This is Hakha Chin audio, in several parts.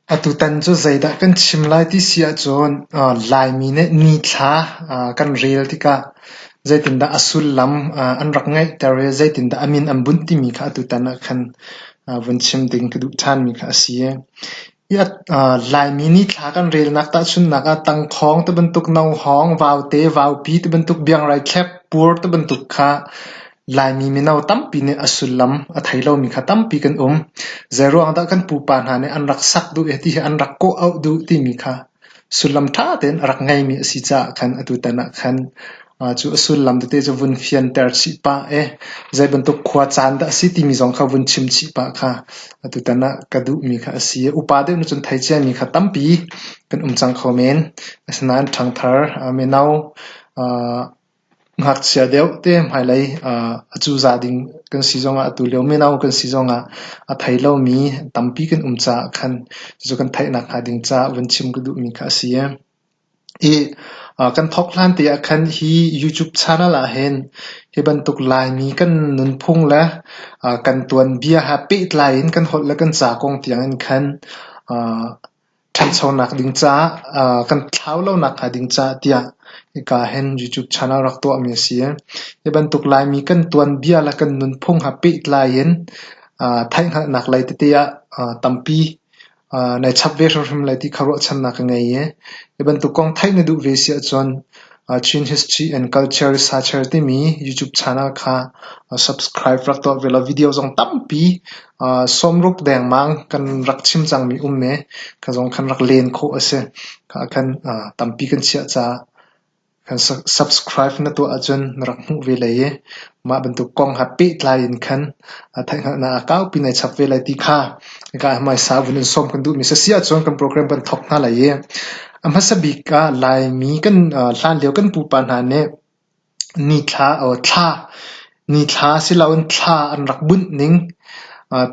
Atutan cu zeidah kan chim lai ti si ahcun Laimi nih nithla kan rel tikah zeitindah a sullam an rak ngeihter i zeitindah a min an bunh timi kha atutan ah khan vun chim ding ka duh ṭhanmi kha a si. Laimi nithla kan relnak tahchunhnak ah tangkhawng ti bantuk, nohawng, vaute, vaupi ti bantuk, biangrai thlep, pur ti bantuk kha Laimi mino tampi nih a sullam a thei lomi kha tampi kan um. Zeiruang dah kan pupa hna nih an rak sak duh i tihi an rak kawh auh duh timi kha sullam ṭha tein a rak ngeimi a si caah khan atutan ah khan cu a sullam tete cu vun fianter chih pah i zei bantuk khua caan dah a si timi zong kha vun chim chih pah kha atutan ah ka duhmi kha a si. Upa deuh nih cun thei ciami kha tampi kan um cang kho men. Asinain ṭhangthar mino Ngakchia deuh te hmailei a cuza ding kan si zongah atu lio mino kan si zongah a thei lomi tampi kan um caah khan cucu kan theihnak hnga ding caah vun chim ka duhmi kha a si. I kan thawk hlan te ah khan hi YouTube channel ah hin hi bantuk Laimi kan nunphung le kan tuanbia he pehtlai in kan holh le kan ca kong tiang in khan Ṭhanchonak ding caah kan thlau lonak hnga ding caah tiah hika hin YouTube channel rak tuahmi a si. Hi bantuk Laimi kan tuanbia le kan nunphung he pehtlai in theihhngalhnak lei tete ah tampi nai chap ve hrimhrim lai ti kha ruahchannak ka ngei i hi bantuk kong theih na duh ve si ahcun Chin History and Culture Researcher timi YouTube channel kha subscribe rak tuah ve law video zong tampi Sawmruk dengmang kan rak chim cangmi um i kha zong khan rak len khawh a si. Kha khan tampi kan chiah caah kan subscribe na tuah ahcun na rak hmuh ve lai i mah bantuk kong he pehtlai in khan theihhngalhnak a kaupi nai chap ve lai ti kha hika hmaisa vun in sawm kan duhmi si. Si ahcun kan program kan thawk hna lai i a hmasa bik ah Laimi kan hlanlio kan pupa hna nih Nithla thla nithla siloin thla an rak bunh ning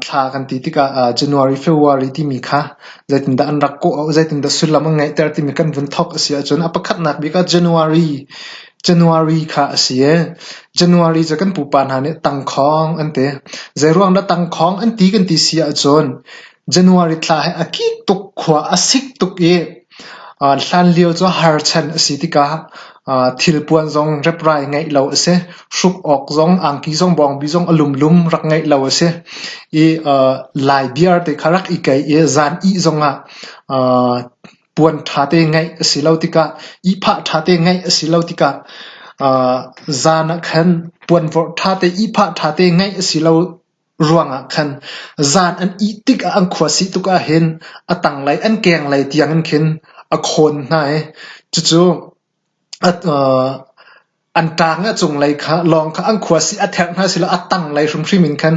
thla kan ti tikah January, February timi kha zeitindah an rak kawh, zeitindah sullam an ngeihter timi kan vun thawk a si ahcun a pakhatnak bik ah January, January kha a si i January cu kan pupa hna nih tangkhawng an ti. Zeiruang dah tangkhawng an ti kan ti si ahcun January thla hi a kik tuk, khua a sik tuk i Hlanlio cu harchan a si tikah thilpuan zong reprai ngeih lo a si. Hruk awk zong, angki zong, bawngbi zong a lumlum rak ngeih lo a si. I Lai beer te kha rak i keih i zan ih zongah puan ṭha te ngeih a si lo tikah, ihphah ṭha te ngeih a si lo tikah zan ah khan puanvorh ṭha te, ihphah ṭha te ngeih a si lo ruangah khan zan an ih tikah an khuasih tuk ahhin a tanglei an kenglei tiangin khin a khawn hna i cucu an ṭang a cunglei kha lawng kha an khuasih a therh hna silo a tanglei hrimhrim in khan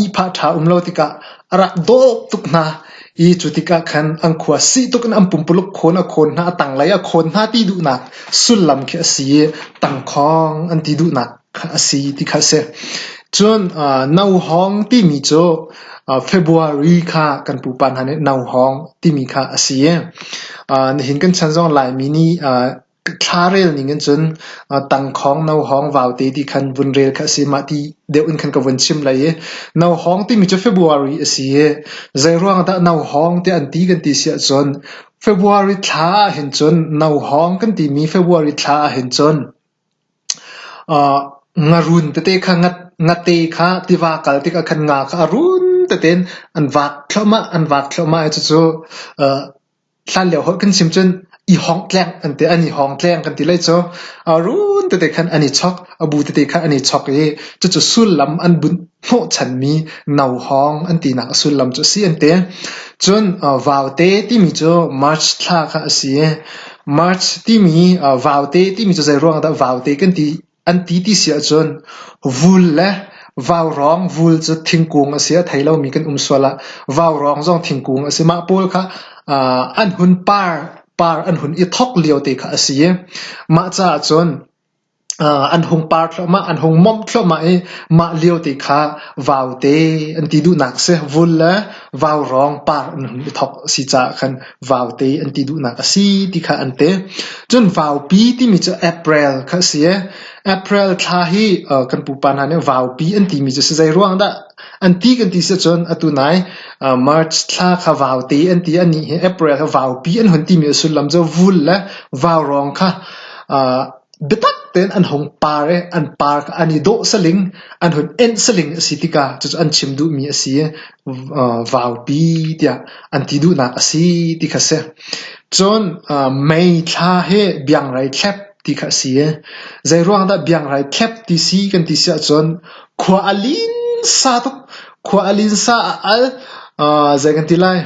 ihphah ṭha um lo tikah a rak dawp tuk hna i cu tikah khan an khuasih tuk in an pumpuluk khawn a khawn hna a tanglei a khawn hna ti duhnak sullam khi a si i tangkhawng an ti duhnak kha a si ti kha a si. Cun nohawng timi cu February kha kan pupa hna nih nohawng timi kha a si i nihin kan chan zong Laimi nih thla rel ning in cun tangkhawng, nohawng, vaute ti khan vun rel kha a si. Mah ti deuh in khan ka vun chim lai i nohawng timi cu February a si i zeiruang dah nohawng tiah an ti kan ti si ahcun February thla ah hin cun nohawng kan timi February thla ah hin cun Ngarun tete kha ngate kha tiva kal tikah khan nga kha a run tete in an vak thluahmah an vak thluahmah i cucu hlanlio holh kan chim cun i hawngtleng an ti an i hawngtleng kan ti lai cu. A run tete khan an i chok a bu tete khan an i chok i cucu sullam an bunh hnawhchanmi nohawng an tinak a sullam cu a si an ti. Cun vaute timi cu March thla kha a si i March timi vaute timi cu zeiruang ah dah vaute kan ti an ti ti si ahcun vul le vaurawng vul cu thingkung a si a thei lomi kan um sual ah vaurawng zong thingkung a si. Mah pawl kha an hun par par an hun i thok lio te kha a si i mah caah cun An hung par thluahmah, an hung mawmh thluahmah i mah lio te kha vaute an ti duhnak a si. Vul le vaurawng par an hun i thawk a si caah khan vaute an ti duhnak a si ti kha an ti. Cun vaupi timi cu April kha a si i April thla hi kan pupa hna nih vaupi an timi cu si. Zeiruang dah? An ti kan ti si cun atu nai March thla kha vaute an ti anih hi April kha vaupi an hun timi a sullam cu vul le vaurawng kha biatak tein an hung par i an par kha an i dawh saling an hun enh saling a si tikah cucu an chim duhmi a si i vaupi tiah an ti duhnak a si ti kha si. Cun May thla hi biangrai thlep ti kha a si i zeiruang dah biangrai thlep ti si kan ti si ahcun khua a linsa tuk. Khua a linsa a al. Zei kan ti lai?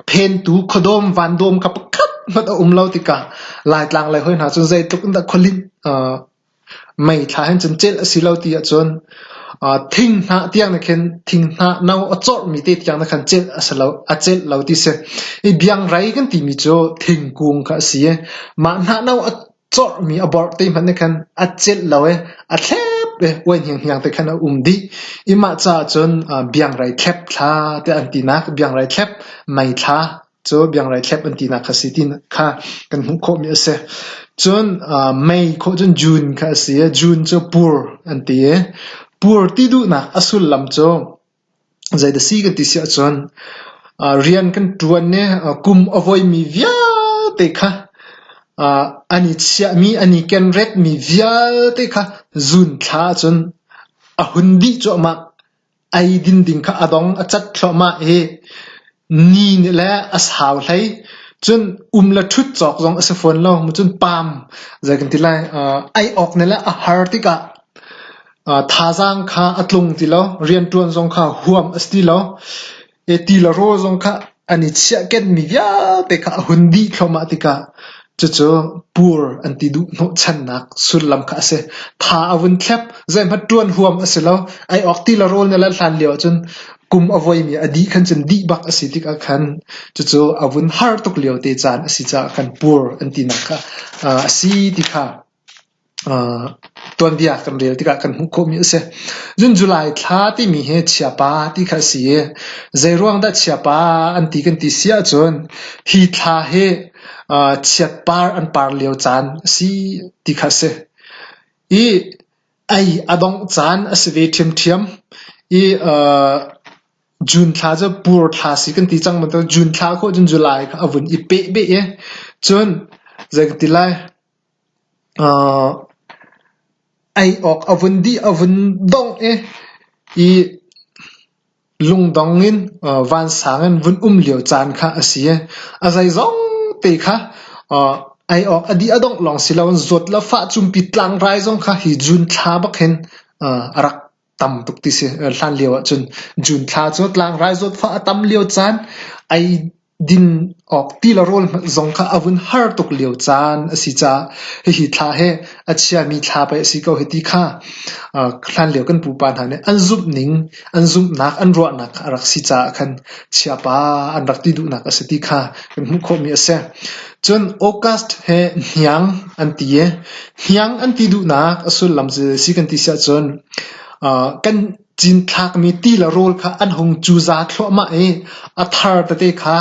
Phentu khuadawm vandawm kha pakhat hmanh a um lo tikah Laitlang lei hawi hna cun zeitluk in dah khualinh mei thla hin cun celh a si lo ti ahcun thing hnah tiang na khin thing hnah no a corhmi te tiang na khan celh a si lo a celh lo ti si. I biangrai kan timi cu thingkung kha a si i mah hnah no a corhmi a borh te hmanh nih khan a celh lo i a thlep i uai hnianghniang te khan a um dih. I mah caah cun biangrai thlep thla tiah an tinak biangrai thlep mei thla cu biangrai thlep an tinak kha si ti kha kan hmuh khawhmi a si. Cun mei khawh cun June kha a si i June cu pur an ti i pur ti duhnak a sullam cu Zeidah si kan ti si ahcun rian kan ṭuan i kum a voimi vialte kha an i chiahmi, an i kenretmi vialte kha zun thla ahcun a hun dih cuahmah. Ei din ding kha a dong a cat thluahmah i ni nih le a sau hlei. Cun um le ṭhut cawk zong a si fawn lo. Cun paam zei kan ti lai ei awk nih le a har tikah Thazaang kha a tlung ti lo, rianṭuan zong kha huam a si ti lo. Ti le rawl zong kha an i chiahkenmi vialte kha a hun dih thluahmah tikah cucu pur an ti duh hnawhchannak sullam kha a si. Tha a vun thlep, zeihmanh ṭuan huam a si lo. Ei awk ti le rawl nih le hlan lio ahcun kum a voimi a dih khan cun dih bak a si tikah khan cucu a vun har tuk lio te caan a si caah khan pur an tinak kha a si ti kha Tuanbia kan rel tikah kan hmuh khawhmi a si. Cun July thla timi hi Chiapa ti kha a si i zeiruang dah Chiapa an ti kan ti si ahcun hi thla hi chiatpar an par lio caan a si ti kha a si. I ei a dongh caan a si ve ṭhiamṭhiam. I June thla cu pur thla si kan ti cang bantuk June thla khawh cun July kha a vun i peh beh i cun zei ka ti lai Ei awk a vun dih a vun dongh i lungdong in vansang in vun um lio caan kha a si i a zeizong te kha ei awk a dih a dongh lawng si loin zawt le fah cumpi tlangrai zong kha hi June thla bak hin a rak tam tuk ti si. Hlan lio ahcun June thla cu tlangrai zawtfah a tam lio caan, ei din awk ti le rawl zong kha a vun har tuk lio caan a si caah hihi thla hi a chiami thla pei a si ko hi ti kha hlan lio kan pupa hna nih an zumh ning, an zumhnak, an ruahnak kha a rak si caah khan chiapa an rak ti duhnak a si ti kha kan hmuh khawhmi a si. Cun August he hniang an ti i hniang an ti duhnak a sullam cu si kan ti si ahcun kan cinthlakmi ti le rawl kha an hung cuza thluahmah i a thar tete kha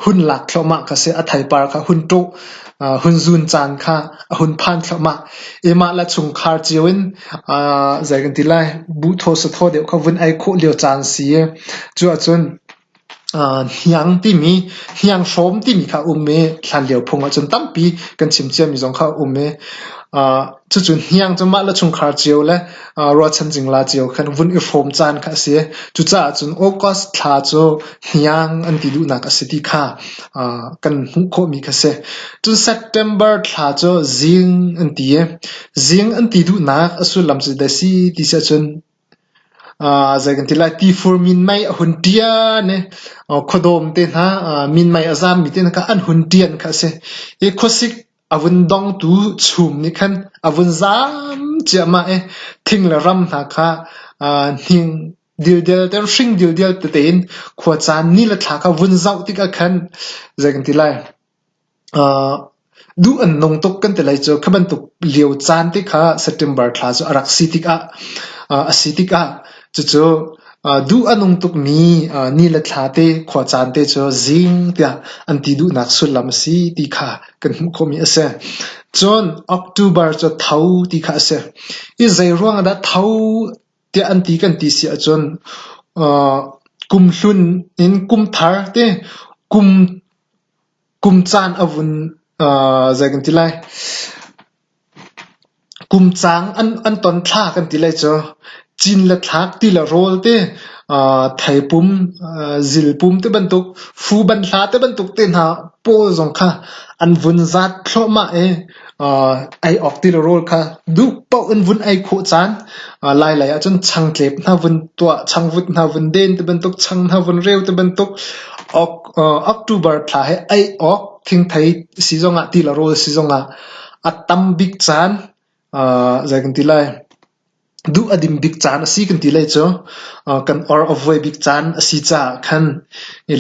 hun lak thluahmah kha si. A theipar kha hun ṭawh, hun zun caan kha a hun phan thluahmah. I mah le chungkhar cio in zei kan ti lai, buhthaw sathaw deuh kha vun ei khawh lio caan si i cu ahcun Hniang timi, hnianghrawm timi kha a um i hlanlio phung ahcun tampi kan chim ciami zong kha a um i cucu hniang cu mah le chungkhar cio le ruahchan cingla cio khan vun i hrawm caan kha a si. Cucaah cun August thla cu hniang an ti duhnak a si ti kha kan hmuh khawhmi kha a si. Cun September thla cu zing an ti i zing an ti duhnak a sullam cu zei si ti si ahcun Zei kan ti lai, tifur minmei a hun ṭian i khuadawm te hna, minmei a zammi te hna kha an hun ṭian kha a si. I khuasik a vun dongtu chum nih khan a vun zam ciahmah i thing le ram hna kha hning dildel te hring dildel tete in khuacaan ni le thla kha vun zoh tikah khan zei kan ti lai, Duh an nung tuk kan ti lai cu kha bantuk lio caan te kha September thla cu a rak si tikah a si tikah cucu duh a nung tukmi ni le thla te khuacaan te cu zing tiah an ti duhnak sullam a si ti kha kan hmuh khawhmi a si. Cun October cu tho ti kha a si. I zei ruang ah dah tho? tiah an ti kan ti si ahcun kum hlun in kum thar te kum kum caan a vun zei kan ti lai Kum caang an ton thla kan ti lai cu. Cin le thlak, ti le rawl te, theipum, zilpum te bantuk, fu banhla te bantuk te hna pawl zong kha an vun zaat thluahmah i ei awk ti le rawl kha duh paoh in vun ei khawh caan. Lailei ahcun changtlep hna vun tuah, changvut hna vun den ti bantuk, chang hna vun reu ti bantuk, October thla hi ei awk thingthei si zongah ti le rawl si zongah a tam bik caan zei kan ti lai duh a dim bik caan a si kan ti lai cu kan or a vuai bik caan a si caah khan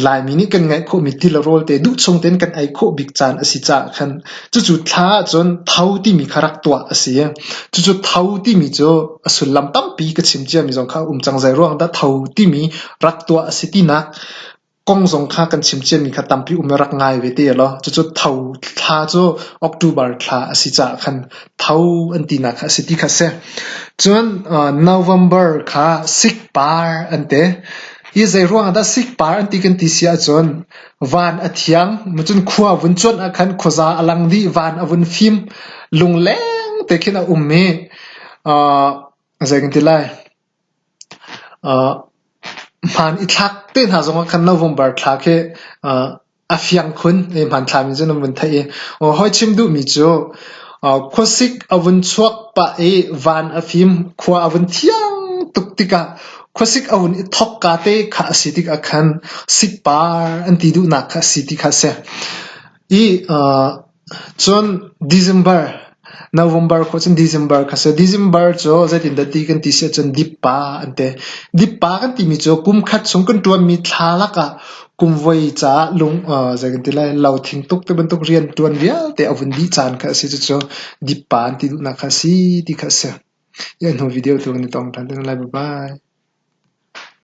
Laimi nih kan ngeih khawhmi ti le rawl te duh chung tein kan ei khawh bik caan a si caah khan cucu thla ahcun tho timi kha rak tuah a si. Cucu tho timi cu a sullam tampi ka chim ciami zong kha a um cang. Zei ruang dah tho timi rak tuah a si tinak kong zong kha kan chim ciami kha tampi um i rak ngai ve te law cucu tho thla cu October thla a si caah khan tho an tinak kha a si ti kha a si. Cun November kha sikpar an ti. Hi zei ruangah dah sikpar an ti kan ti si ahcun van a thiang, cun khua vun cuanh ah khan khuaza a lang dih, van a vun fim, lungleng te khin a um i zei kan ti lai Hmaan i thlak te hna zongah khan November thla khi a fiang khun i hmanthlak in cun an vun theih i hawi chim duhmi cu khuasik a vun chuak pah i van a fim, khua a vun thiang tuk tikah khuasik a vun i thawkka te kha a si tikah khan sikpar an ti duhnak kha a si ti kha a si. I Cun December, November khawh cun December kha si. December cu zeitindah ti kan ti si ahcun dippa an ti. Dippa kan timi cu kum khat chung kan ṭuanmi thla lakah kum voi caah lung zei kan ti lai lo thing tuk ti bantuk rian ṭuan vialte a vun dih caan kha a si. Cucu dippa an ti duhnak kha a si ti kha a si. Hi hnu video tu kan i tong ṭhan te lai. Bye bye.